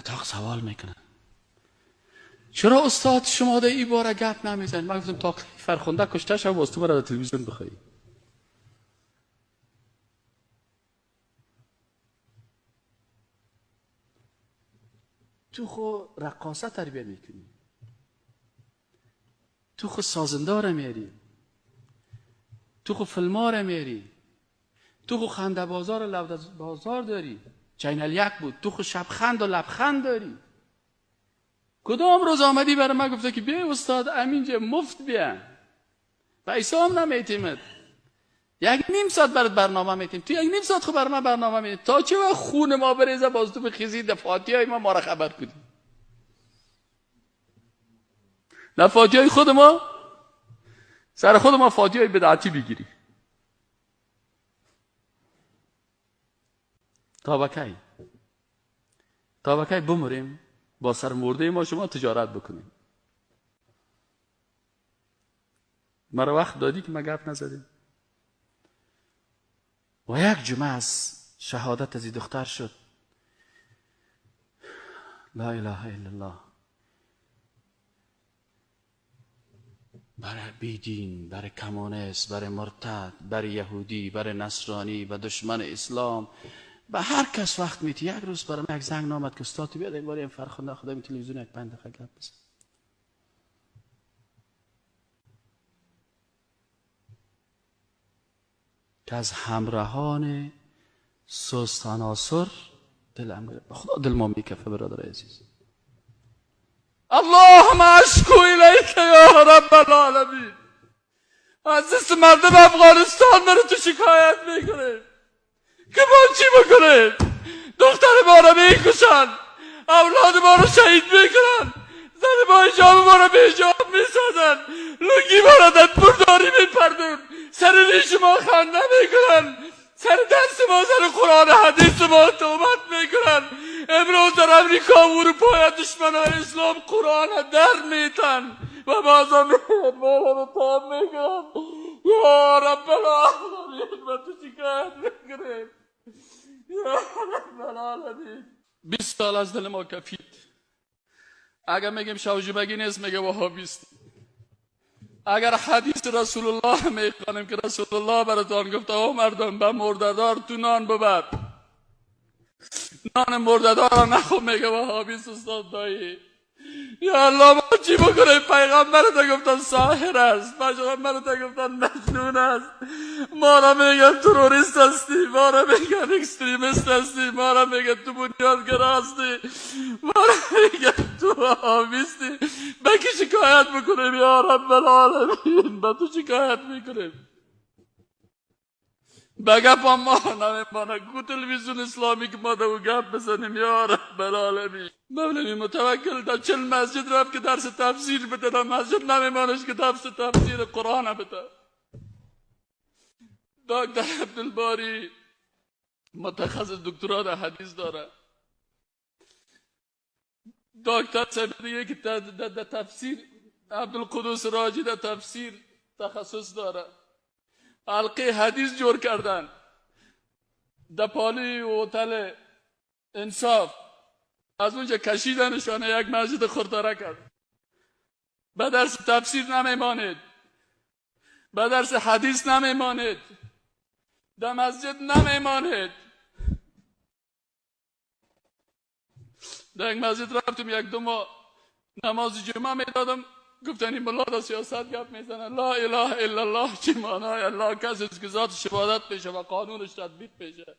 نطاق سوال میکنن چرا استاد شما در این باره گپ نمیزنید؟ من گفتم تا فرخنده کشته شو باز تو مرا در تلویزیون بخوایی. تو خو رقاصه تربیه میکنی، تو خو سازنده را میاری، تو خو فیلم را میاری، تو خو خنده بازار و لب بازار داری، چینل یک بود، تو خو شبخند و لبخند داری. کدام روز آمدی برای من گفته که بیا استاد امینجا مفت بیا، پیسه هم نمیتیمت، یک نیم ساعت برات برنامه میتیم، تو یک نیم ساعت خو برای من برنامه میتیم، تا چه وقت خون ما بریزه باز تو بخیزی دفاعتی های ما را خبر کنی؟ دفاعتی های خود ما سر خود ما فاتی های بدعتی بگیری. تا بکی تا بکی بمریم با سر مرده ما شما تجارت بکنیم. مرا وقت دادی که ما گپ نزدیم. و یک جمعه از شهادت از دختر شد. لا اله الا الله. برای بیدین، برای کمونیست، برای مرتد، برای یهودی، برای نصرانی، به دشمن اسلام، به هر کس وقت میتی. یک روز برای من یک زنگ نامد که استاد بیاد این بار این فرخنده خدا این تلویزیون یک 5 دقیقه گپ بزن. که از همراهان سست عناصر دلم گرفت. خدا دل ما میکفه برادر عزیز. اللهم اشکو الیک یا رب العالمین. از دست مردم افغانستان برای تو شکایت میکنیم که ما چی بکنیم؟ دختر ما را میکشن، اولاد ما را شهید میکنن، زن با حجاب ما را به حجاب میسازن، لنگی ما را در برداری میپردون، سر ریش ما خنده میکنن، سر درس ما، سر قرآن حدیث ما تهمت میکنن. امروز در امریکا و اروپا دشمنان اسلام قرآن در میتن و بازم ما را تام میکنن. یا رب العالمین ما تو شکایت میکنیم. یا رب العالمین. 20 سال از دل ما کفید. اگر میگیم شوجبگی نیست میگه وهابیست. اگر حدیث رسول الله میخوانیم که رسول الله براتان گفت او مردم به مرده‌دار تو نان ببر، نان مرده‌دار را نخو، میگه وهابیست استاد دایی. یا الله ما چی بکنیم؟ پیغمبر تا گفتن ساحر است، پیغمبر تا گفتن مجنون است، ما را میگن تروریست هستی، ما را میگن اکستریمیست هستی، ما را میگن تو بنیادگرا هستی، ما را میگن تو وهابیستی. به کی شکایت بکنیم یا رب العالمین؟ به تو شکایت میکنیم. به گپ ما نمیمانه کو تلویزیون اسلامی که ما دو گپ بزنیم یا رب العالمین. مولوی متوکل در 40 مسجد رفت که درس تفسیر بده، در مسجد نمیمانش که درس تفسیر قرآن بده. دکتر عبدالباری متخصص دکترا در حدیث داره. دکتر سبیه که در تفسیر عبدالقدوس راجی در تفسیر تخصص داره. حلقه حدیث جور کردن در پالی هتل انصاف، از اونجا کشیدنشانه یک مسجد خرداره کرد. به درس تفسیر نمیمانید، به درس حدیث نمیمانید، در مسجد نمیمانید. در یک مسجد رفتم یک دو ماه نماز جمعه میدادم، گفتن این ملا در سیاست گپ میزنه. لا اله الا الله چی معنای الله؟ کسی که ذاتش عبادت میشه و قانونش تطبیق میشه.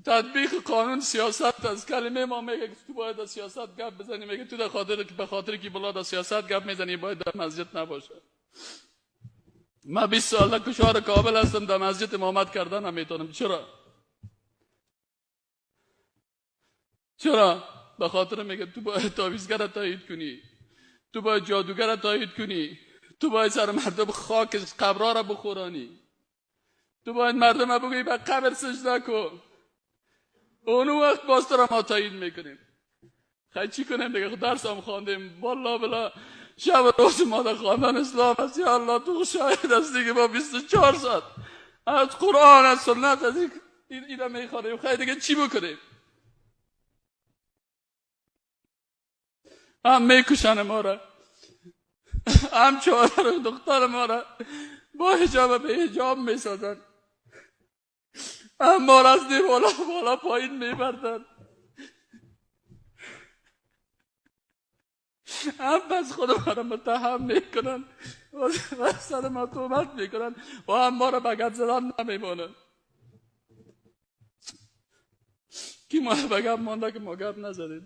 تطبیق قانون سیاست از کلمه ما میگه که تو باید در سیاست گپ بزنی، میگه تو در خاطر به خاطر که ملا در سیاست گپ میزنی باید در مسجد نباشه. من 20 سال کشور کابل هستم، در مسجد امامت کردن نمیتونم. چرا؟ چرا؟ به خاطر میگه تو باید تعویذگر تایید کنی، تو باید جادوگر تایید کنی، تو باید سر مردم خاک قبرها را بخورانی، تو باید مردم بگویی به قبر سجده کن. اون وقت باز تو را ما تایید میکنیم. خیلی چی کنیم دیگه؟ درس هم خواندیم والله بلا شب روز ما در خواندن اسلام است. یا الله تو شاهد هستی دیگه، ما 24 ساعت از قرآن از سنت از این میخوانیم. خیلی دیگه چی بکنیم؟ ҳам мекушанд моро, ҳам чодару духтари моро бо ҳиҷоба беҳиҷоб месозанд, ҳам моро аз девола бола поин мебарданд, ҳам пас худ моро муттаҳам мекунанд ва сар мо туҳмат мекунанд ва ҳам моро ба гап задан намемонанд. Ки моро ба гап монда, ки мо гап назадем.